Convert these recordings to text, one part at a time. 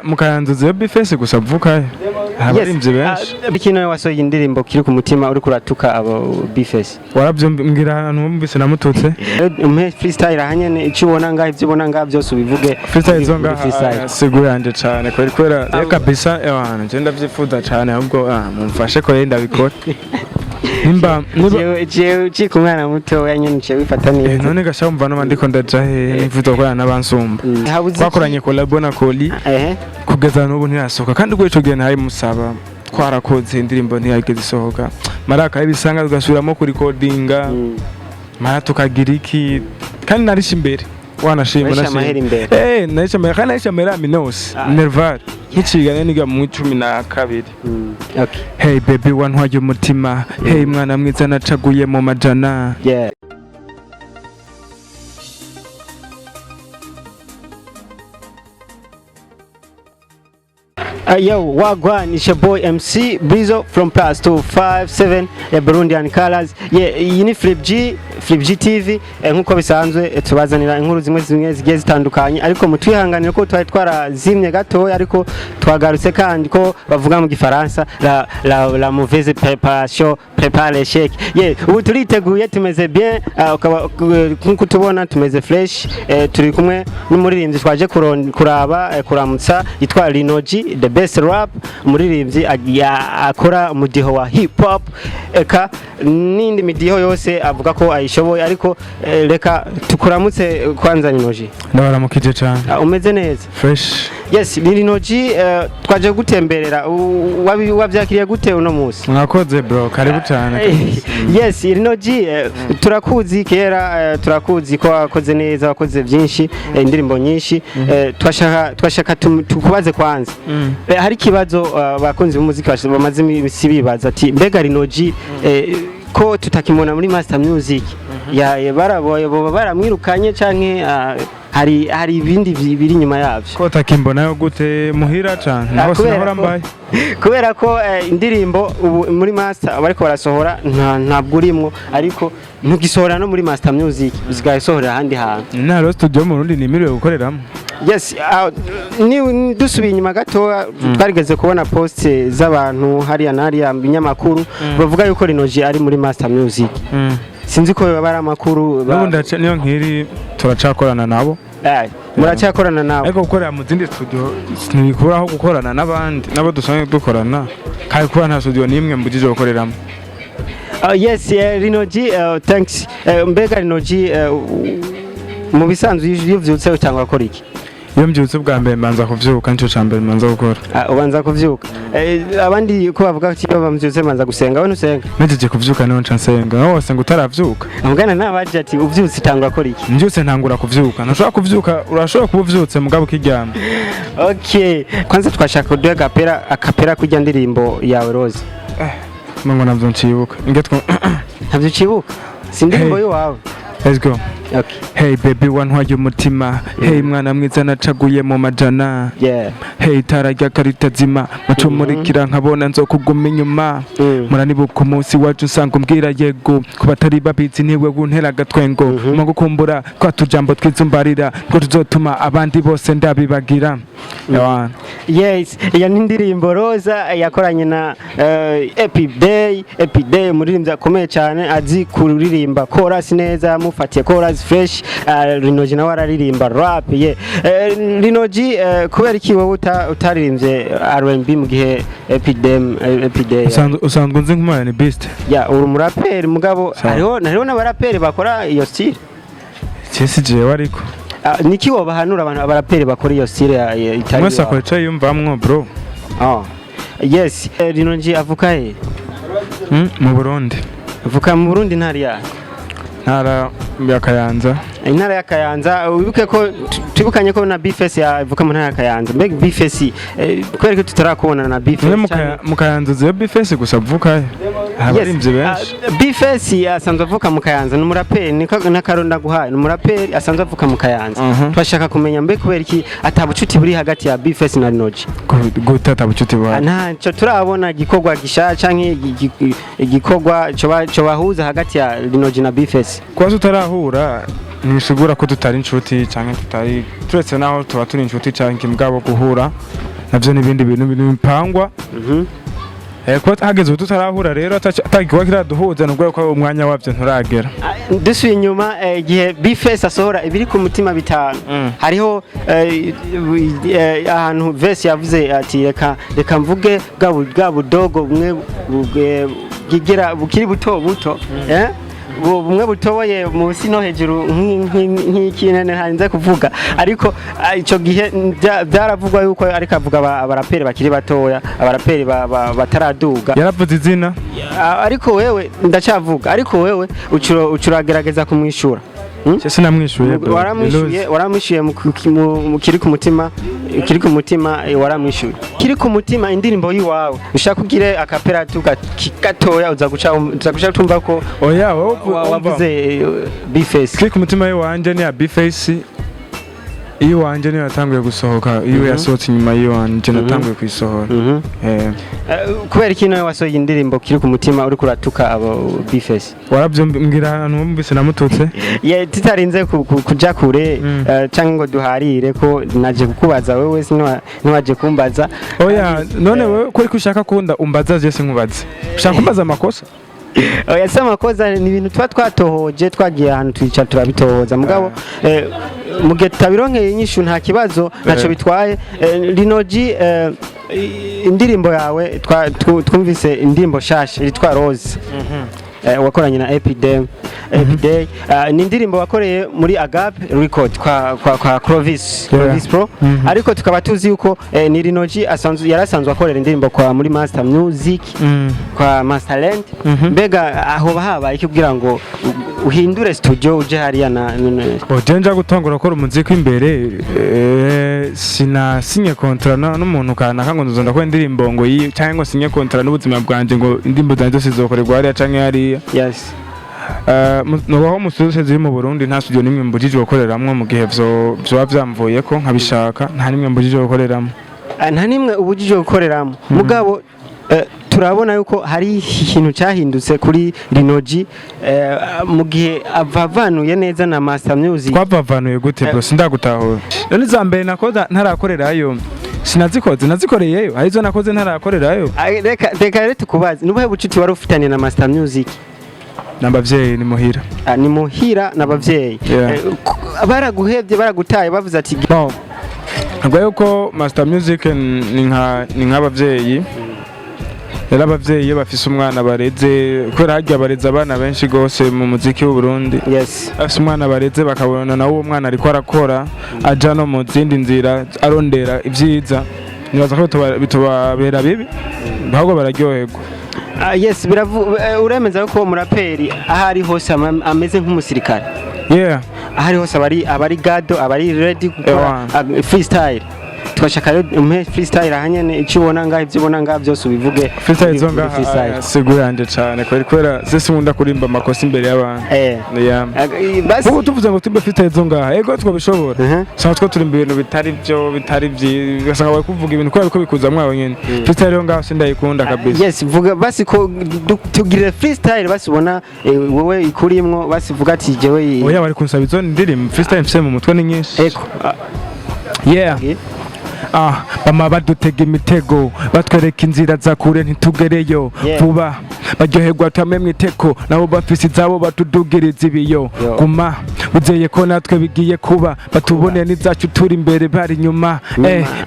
Mukayanzuza iyo B-Face gusa avukayo abaririmbyi benshi. Bikino wasohoye indirimbo kiri ku mutima, uriko uratuka abo B-Face. Warabyumbwira ahantu wumvise namututse? Umpe freestyle ahanyene, icyo ubona ngaho, ibyo ubona ngaho byose ubivuge. Freestyle zo Muri ngaha? Freestyle. Sigo yanje cane kubera rero kabisa abantu je ndavyifuza cane, ahubwo mumfashe ko rero ndabikora nimba niba. Jewe ucika umwana muto nyene uciye wifata neza. None gasha wumva noba ndiko ndaja hehe nifuza gukorana n'abansumba? Habuze iki? Twakoranye collabo na Koli, kugeza n'ubu ntirasohoka, kandi ubwo ico gihe ntayimusaba, twarakoze indirimbo ntiyageze isohoka, maraka ibisanga tugasubiramo kurikodinga, mara tukagira iki, kandi narisha imbere wanashima. Narisha amahera imbere. Narisha amahera kandi narisha amahera ya minose nerval nkiciga niga mu 12. Hey baby, wantwaye umutima, hey mwana mwiza nacaguye mu majana. Yeah. Yo, wagwan, it's your boy MC Brizo from plus 257 Burundian Colors. Yeah, iyi ni Flip G, Flip G TV. Nkuko bisanzwe tubazanira inkuru zimwe zimwe zigiye zitandukanye, ariko mutwihanganire ko twari twarazimye gatoya, ariko twagarutse. Kandi ko bavuga mu gifaransa la mauvaise préparation prépare l'échec. Yeah, ubu turiteguye, tumeze bien, ukaba nkuko tubona tumeze fresh. Turi kumwe n'umuririmbyi twaje kuraba, kuramutsa, yitwa Linoji the best rap, umuririmbyi akora umudiho wa hip hop eka n'indi midiho yose avuga ko ayishoboye. Ariko reka tukuramutse kwanza, Linoji. Ndabaramukije cane. Umeze neza? Fresh. Yes, Linoji, twaje gutemberera. Wavyakiriye gute uno munsi? Mwakoze bro, karibu cane. Yes, Linoji, turakuzi kera, turakuzi ko wakoze neza, wakoze byinshi, indirimbo nyinshi. Twashaka tukubaze kwanza. Hari ikibazo abakunzi b'umuziki bamaze imisi bibaza ati: mbega Linoji ko tutakimubona muri Master Music, ya baraboye, boba baramwirukanye canke hari ibindi biri inyuma yavyo? Ko takimbona gute muhira cane naho Kubera sinahora mbaye. Kubera ko indirimbo ubu muri Master bariko barasohora ntabwo urimwo, ariko ntugisohora no muri Master Music, usigaye usohorera ahandi hantu. Ntaro studio mu Burundi nimiriwe gukoreramo. Yes, ni dusubiye inyuma gato, twarigeze kubona post z'abantu hariya na hariya mu binyamakuru bavuga yuko Linoji ari muri Master Music. Sinzi ko yoba ari amakuru N'ubu ndaca niyo nkiri, turacakorana nabo. Muracyakorana nawe? Ariko gukorera mu zindi studio ntibikuraho gukorana n'abandi nabo dusanzwe dukorana, kandi kuba nta studio n'imwe mbujije gukoreramo. Yes, Linoji, thanks. Mbega Linoji, mu bisanzwe iyo uvyutse utangwa gukora iki? Iyo mbyutse bwa mbere mbanza kuvyuka, nico ca mbere mbanza gukora. Ubanza kuvyuka. Abandi ko bavuga ko iyo bamvyutse banza gusenga, we ntusenga? Mpejeje kuvyuka niho nca nsenga. Nawe wasenga utaravyuka? Amugana nabaje ati: uvyutse utangwa gukora iki? Mbyutse ntangura kuvyuka. Ntushobora kuvyuka, urashobora kuba uvyutse mugabo ukiryama. Okay, kwanza twashaka kuduha akapera kurya ndirimbo yawe Rose. Ngo navyo ncibuka inge two. Ntabyo ucibuka? Si indirimbo Hey. y'iwawe? Let's go. Okay. Hey baby, wantwaye umutima, hey mwana mwiza nacaguye mu majana. Hey itara ry'akaritazima mucumurikira nkabona nzokuguma inyuma. Muranibuka umunsi wacu usanga umbwira yego, ku batari babizi niwe wuntera agatwengo mu gukumbura twa tujambo twizumbarira ngo tuzotuma abandi bose ndabibagira. Yawana. Yes, iyo ni indirimbo Rosa yakoranye na Epic Day. Epic Day umuririmbyi akomeye cyane, azi kuririmba chorus neza, yamufatiye chorus fresh. Linoji nawe araririmba rap, yeah. Linoji, kubera iki wowe utaririmbye R&B mu gihe Epic Day, Epic Day Usanzwe unzi nk'umwana beast. Ya, uri umuraperi mugabo. Sawa. Hariho n'abaraperi bakora iyo style. Cesi jewe ariko. Niki wobahanura abantu abaraperi bakora iyo style itari Mwese iwawe? akora ico yiyumvamwo bro. Oh. Yes, Linoji avuka he? Mu Burundi. Avuka mu Burundi, ntari ya Ntara ya Kayanza. Intara ya Kayanza. Wibuke ko twibukanye ko na B-Face yavuka mu ntara ya Kayanza. Mbega B-Face, kubera ko tutarakubona na B-Face? None mu Kayanza uzi B-Face gusa avukayo? Abaririmbyi benshi. B-Face asanzwe avuka mu Kayanza, ni umuraperi, niko n'akaro ndaguhaye, ni umuraperi asanzwe avuka mu Kayanza. Twashaka kumenya mbe kubera iki ata bucuti buri hagati ya B-Face na Linoji? Gute ata bucuti buhari? Ntacyo turabona igikorwa gishasha canke igikorwa cobahuza hagati ya Linoji na B-Face. Kuba tutarahura. Ntibisigura ko tutari inshuti canke tutari, turetse naho tuba turi inshuti canke mugabo guhura navyo n'ibindi bintu bipangwa. Kuba hageze ubu tutarahura rero, atagikorwa kiraduhuza, nubwo ko umwanya wavyo nturagera. Ah, dusubiye inyuma, igihe B-Face asohora ibiri ku mutima bitanu, hariho ahantu verse yavuze ati: "Reka reka mvuge bwa budogo bumwe bwigira bukiri buto buto, bumwe butoboye munsi no hejuru nk'ikinene ntarinze kuvuga." Ariko ico gihe byaravugwa yuko ariko avuga abaraperi bakiri batoya, abaraperi bataraduga. Yaravuze izina. Ah, ariko wewe, ndacyavuga, ariko wewe ucuragerageza kumwishura. Je sinamwishuye, bro. Waramwishuye, waramwishuye mu kiri ku mutima, kiri ku mutima, waramwishuye kiri ku mutima, indirimbo yiwawe. Ushaka ugire a cappella tu gatoya, uza guca tumva ko Oya, wowe wavuze B-Face. Kiri ku mutima w'iwanje ni ya B-Face. Iwanje niyo yatanguye gusohoka, iwe yasohotse inyuma y'iwanje natanguye kuyisohora. Kubera iki nawe wasohoye indirimbo kiri ku mutima uri kuratuka abo B-Face? Warabyumbwira ahantu wumvise namututse? Ye, tutarinze kuja kure, canke ngo duharire ko naje kukubaza wewe, ntiwaje kumbaza. Oya, none wewe ko ariko ushaka kunda umbaza, je sinkubaze, ushaka kumbaza amakosa? Oya, si amakosa, ni ibintu tuba twatohoje, twagiye ahantu twicara turabitohoza. Mugabo mu gihe tutabironkeye inyishu, nta kibazo, ntacyo bitwaye. Lino G, indirimbo yawe twumvise indirimbo shasha yitwa Rose, wakoranye na Epidem Epiday. Ni indirimbo wakoreye muri Agape Record kwa Clovis, Clovis Pro. Ariko tukaba tuzi yuko ni Lino G asanzwe yarasanzwe akorera indirimbo kwa muri Master Music, kwa Masterland. Mbega aho habaye iki kugira ngo uhindure studio uje hariya na Oje nja gutangura gukora umuziki imbere, sinasinye contrat n'umuntu kanaka ngo nzoza ndakora indirimbo ngo yi, cyangwa ngo sinye contrat n'ubuzima bwanje ngo indirimbo zanjye zose zizokorerwa hariya canke hariya. Nubaho mu studio ziri mu Burundi, nta studio nimwe mbujije gukoreramwo mu gihe vyoba vyamvuyeko nkabishaka, nta nimwe mbujije gukoreramwo. Ah, nta nimwe ubujije gukoreramo, mugabo turabona yuko hari ikintu cyahindutse kuri Lino G, mu gihe avavanuye neza na Master Music. Twavavanuye gute, bro? Sindagutahura. None iza mbere nakoze ntarakorerayo sinazikoze? Nazikoreyeyo, hari izo nakoze ntarakorerayo. Ah, reka rero tukubaze, nubuhe bucuti wari ufitanye na Master Music? N'abavyeyi, ni muhira. Ah, ni muhira n'abavyeyi? Yeah. Baraguhevye, baragutaye, bavuze ati Bon, ntabwo yuko Master Music ni nk'abavyeyi. Rero abavyeyi iyo bafise umwana bareze, kubera harya bareze abana benshi gose mu muziki w'u Burundi, bafise umwana bareze bakabona nawe uwo mwana ariko arakora, aja no mu zindi nzira arondera ivyiza, nibaza ko bitubabera bibi, ahubwo bararyoherwa. Ah, yes, uremeza ko umuraperi aho ari hose ameze nk'umusirikare? Yeah. Aho ari hose abari gado, abari ready gukora. Ewa. Freestyle, twashaka rero umpe freestyle aha nyene, icyo ubona ngaha, ibyo ubona ngaha byose ubivuge. Freestyle zo Muri ngaha? Freestyle. Sigo yanje cane kubera se sinkunda kurimba amakosa imbere y'abantu. Yeah. Basi. Ubu tuvuze ngo tumbe freestyle zo ngaha, ego twabishobora. Usanga two turimba ibintu bitari byo, bitari byiza, ugasanga bari kuvuga ibintu kubera ko bikuza mwawe nyene. Freestyle yo ngaho sindayikunda kabisa. Yes, vuga basi ko tugire freestyle basi ubona wowe ikurimwo, basi vuga ati jewe Oya, bari kunsaba izo ndirimbo, freestyle mfise mu mutwe ni nyinshi. Eko. Ah, Yeah. Ah, bama badutega imitego, batwereka inzira za kure ntitugereyo vuba, baryoherwa tame mwiteko, nabo bafise izabo batudugiriza ibiyo. Yo. Guma uzeye ko natwe bigiye kuba, batubone n'izacu turi imbere bari inyuma.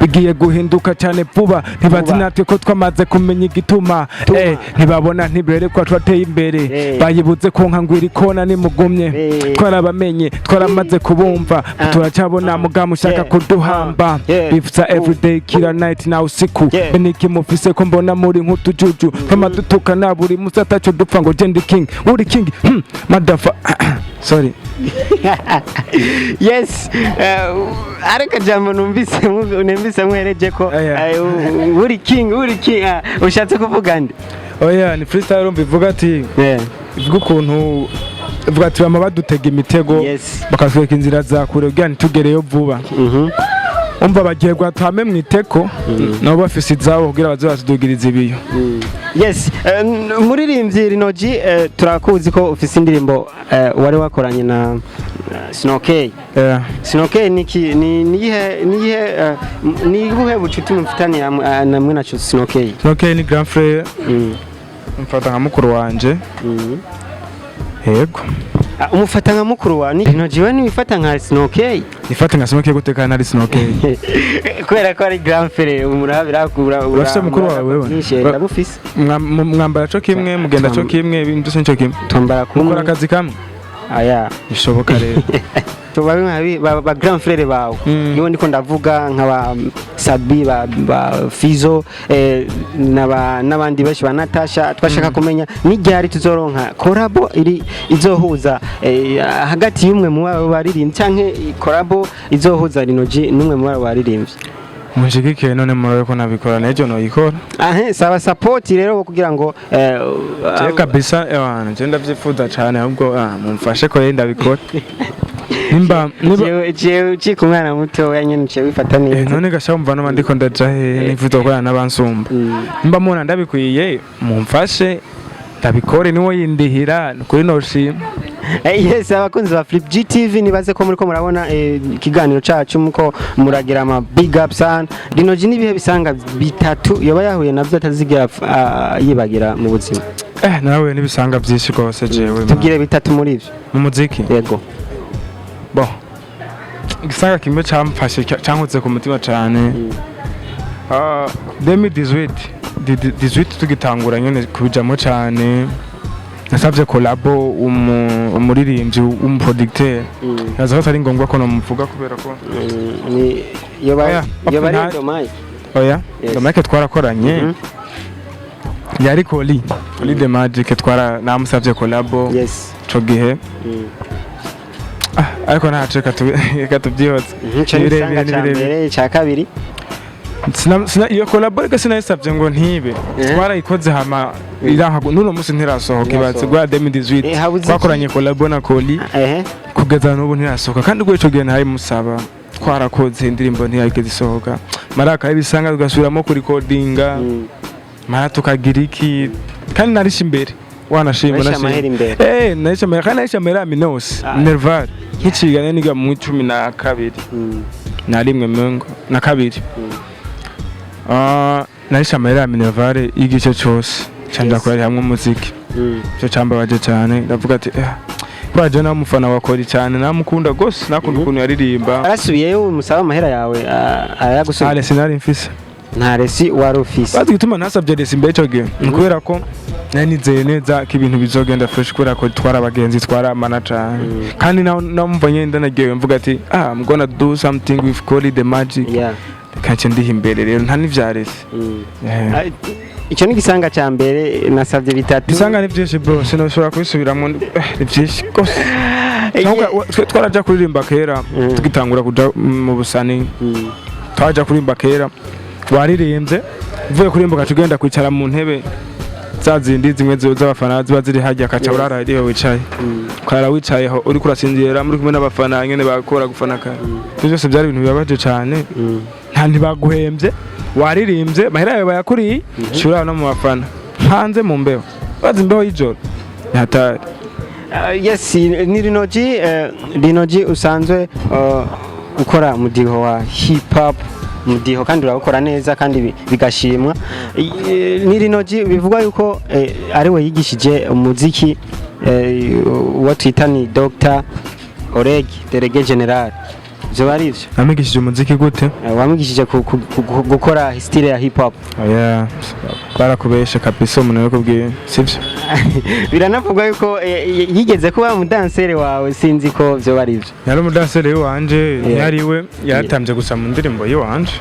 Bigiye guhinduka cyane vuba, ntibazi Vuba. natwe ko twamaze kumenya igituma. Tuma. Ntibabona, ntiberekwa twateye imbere. Bayibuze konka ngo irikona nimugumye. Twarabamenye, twaramaze kubumva. Turacabona mugamu ushaka kuduhamba. Bifuza everyday, kila night na usiku. Beniki mufise ko mbona muri nk'utujuju, twama dutukana buri musi ataco dupfa, ngo je ndi king, uri king, motherfucker, sorry. Yes, ariko jambo numvise mwereje ko uri king, uri king, ushatse kuvuga nde? Oya, ni freestyle, urumva ivuga ati ivuga ukuntu, ivuga ati bama badutega imitego, bakatwereka inzira za kure kugira ntitugereyo vuba. Umva, bagiye gwatame mwiteko nabo bafise izabo kugira baze batudugiriza ibiyo. Yes, muririmbyi Lino G, turakuzi ko ufise indirimbo wari wakoranye na Snow K. Snow K ni ni niyihe ni ubuhe bucuti mufitaniye namwe na Snow K? Snow K ni grand frère, mfata nka mukuru wanje. Yego. Ah, umufata nka mukuru wa ni Lino G, we niwifata nka Snow K? Nifate nka Snow K gute kandi ari Snow K? Kubera ko ari grand frère, umurabira. Urafise mukuru wawe wewe? Ndamufise. Mwambara co kimwe, mugenda co kimwe, ibintu byose nico kimwe? Twambara kumwe. Mukora akazi kamwe? Aya. Bishoboka rero. Tuba ba grand frère bawe, nibo ndiko ndavuga nka ba Sabi, ba Fizo, n'abandi benshi, ba Natasha. Twashaka kumenya ni ryari tuzoronka collabo iri izohuza hagati y'umwe mu babo baririmbyi, canke collabo izohuza Lino G n'umwe mu babo baririmbyi. Munshigikiye none murabe ko nabikora, n'ejo noyikora. Ahe, saba support rero kugira ngo Je kabisa, ewana, je ndavyifuza cane, ahubwo mumfashe ko rero ndabikora nimba niba jewe ucika umwana muto nyene uciye wifata neza. None gasha mva no ndiko ndaja he, nifuza gukorana n'abansumba. Nimba mubona ndabikwiye, mumfashe ndabikore, niwo yindihira kuri noshima. Yes, abakunzi ba Flip GTV, nibaze ko muriko murabona ikiganiro cacu, muko muragira ama big up sana. Lino G, nibihe bisanga bitatu yoba yahuye navyo atazigera yibagira mu buzima? Nawe n'ibisanga byinshi rwose jewe, man. Tubwire bitatu muri ivyo. Mu muziki? Yego. Bon, igisanga kimwe camfashe, cankoze ku mutima cane, 2018 18 tugitangura nyene kubijamo cane, nasavye collabo umuririmbyi w'umuproducteur. Naza ko atari ngombwa ko nomuvuga kubera ko Ni yoba Oya, yoba ari Domai? Oya. Yes. Domike twarakoranye. Yari Oli the Magic, twara namusavye collabo ico gihe. Ariko ntaco, reka tubyihoze. Ico ni Ni birebire, igisanga ni ca birebire. mbere. Ca kabiri? Iyo collabo ariko sinayisavye ngo ntibe. Twarayikoze hama iranka, n'uno munsi ntirasohoka, ibatse Ntirasohoka. gwa 2018. Habuze iki? Twakoranye collabo na Koli, kugeza n'ubu ntirasohoka, kandi ubwo ico gihe ntayimusaba, twarakoze indirimbo ntiyageze isohoka. Maraka ibisanga tugasubiramo kurikodinga, mara tukagira iki, kandi narisha imbere wanashima. Warishe Nashima. amahera imbere. Narisha amahera, kandi narisha amahera ya minose minerval nkiciga, nari niga mu 12 na rimwe mengo na kabiri. Narisha amahera ya minerval y'igice cose canja kurari hamwe umuziki. Ico cambabaje cane, ndavuga ati kubera jewe nawe umufana wa Koli cane, namukunda gose, nakunda ukuntu yaririmba. Arasubiyeyo umusaba amahera yawe, arayagusubiza? Nta resi nari mfise. Nta resi wari ufise? Bazi igituma ntasabye resi mbere ico gihe, ni kubera ko nari nizeye neza ko ibintu bizogenda fresh, kubera ko twari abagenzi, twaramana cane, kandi namumva nyene ndanagiye mvuga ati I'm gonna do something with Koli the Magic. Reka nce ndiha imbere rero, nta n'ivya resi. Ah, icyo ni igisanga cya mbere, nasabye bitatu. Bisanga ni byinshi bro, sinashobora kubisubiramwo, ni byinshi gose. Twe twaraja kuririmba kera, tugitangura kuja mu busani. Twaja kuririmba kera, waririmbye uvuye kuririmba ugaca ugenda kwicara mu ntebe za zindi zimwe z'abafana ziba ziri harya, akaca urara hariya wicaye, ukarara wicayeho uriko urasinzira muri kumwe n'abafana nyene bakora gufana kare. Ivyo byose byari ibintu bibabaje cane. Nta ntibaguhembye, waririmbye amahera yawe bayakuriye, ushobora no mu bafana hanze mu mbeho, bazi imbeho y'ijoro ni hatari. Yes, ni Lino G, Lino G usanzwe ukora umudiho wa hip hop, umudiho kandi urawukora neza kandi bigashimwa. Ni Lino G bivugwa yuko ari we yigishije umuziki uwo twita ni Dr. Oreg Délégué Général. Ivyo bari ivyo? Namwigishije umuziki gute? Wamwigishije gukora style ya hip hop. Oya, barakubeshe kabisa, umuntu yakubwiye sivyo. Biranavugwa yuko yigeze kuba umudansere wawe, sinzi ko vyo bari ivyo. Yari umudanseri wanje, ntiyari we yaratambye gusa mu ndirimbo yiwanje.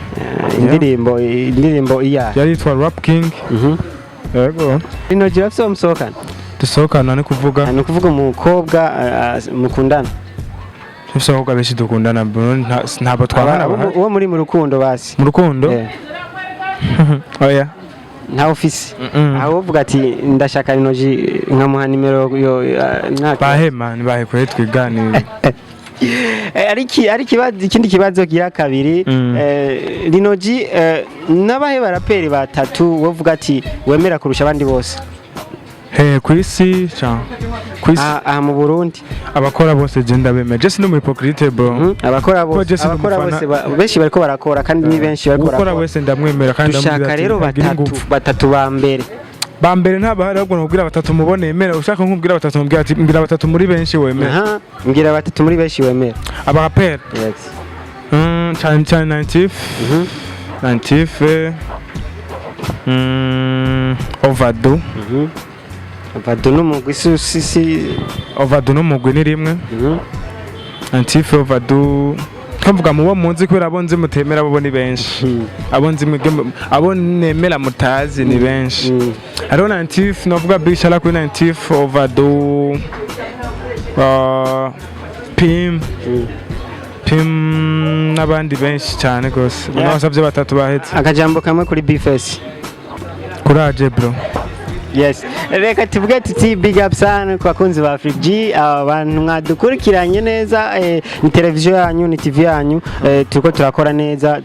Indirimbo iya Yari yitwa Rap King. Yego. Lino G, bafise uwo musohokana? Dusohokana ni kuvuga? Ni ukuvuga umukobwa mukundana. Dufise abakobwa benshi dukundana bro, ntabwo twabana bahari. Uwo muri mu rukundo basi. Mu rukundo? Oya. Ntawe ufise? Mm-mm. Aho uvuga ati ndashaka Lino G, nkamuha nimero yo nta Bahe man, bahe kure twiganire. Ari ikindi kibazo gira kabiri. Lino G, n'abahe baraperi batatu wovuga ati wemera kurusha abandi bose? He, kwisi ca kwisi? Aha mu Burundi. Abakora bose je ndabemera, je sindi umu hypocrite, bro. Abakora Ko bose je sindi abakora umufana. bose, benshi bariko barakora kandi ni benshi bariko gukora barakora. Wese ndamwemera kandi Dushaka ndamubwira ati, rero "Ntagire batatu ingufu." batatu ba mbere. Ba mbere ntabahari, ahubwo nkubwira batatu mubone yemera. Ushaka nkubwira batatu, mubwira ati mbwira batatu muri benshi wemera. Aha, mbwira batatu muri benshi wemera. Abaraperi? Yes. Cyane cyane 90, 90, Ovado. Ovado n'umugwi si Ovado n'umugwi ni rimwe. 90, Ovado, twavuga mu bo munzi, kubera abo nzi mutemera bo ni benshi, abo nzi mwebwe abo nemera mutazi ni benshi. Hariho 90, novuga big shout kuri 90, Ovado, Pim Pim n'abandi benshi cyane rwose. Nabasabye batatu bahetse. Akajambo kamwe kuri Bface. Courage, bro. Yes, reka tuvuge tuti big up sana ku bakunzi ba Afrique G, abantu mwadukurikiranye neza, ni televiziyo yanyu, ni TV yanyu, turiko turakora neza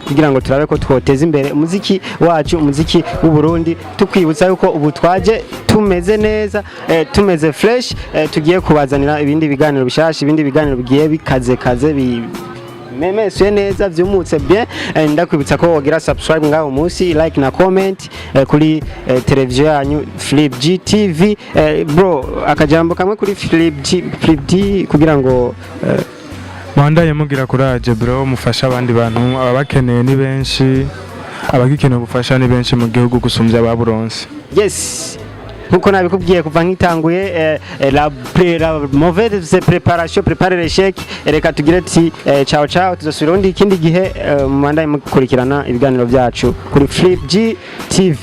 kugira ngo turabe ko twoteza imbere umuziki wacu, umuziki w'u Burundi. Tukwibutsa yuko ubu twaje tumeze neza, tumeze fresh, tugiye kubazanira ibindi biganiro bishasha, ibindi biganiro bigiye bikaze kaze bi memesuye neza, vyumutse bien. Ndakwibutsa ko wogira subscribe ngaho munsi, like na comment, kuri televiziyo yanyu Flip G TV. Bro, akajambo kamwe kuri Flip G, Flip G kugira ngo Mwandaye mugira courage, bro, mufasha abandi bantu. Ababakeneye ni benshi, abagikeneye ubufasha ni benshi mu gihugu gusumbya ababuronse. Yes, nkuko nabikubwiye kuva nkitanguye, la mauvaise préparation prépare l'échec. Reka tugire ati ciao ciao, tuzosubira undi ikindi gihe. Mubandanye mukurikirana ibiganiro byacu kuri Flip G TV.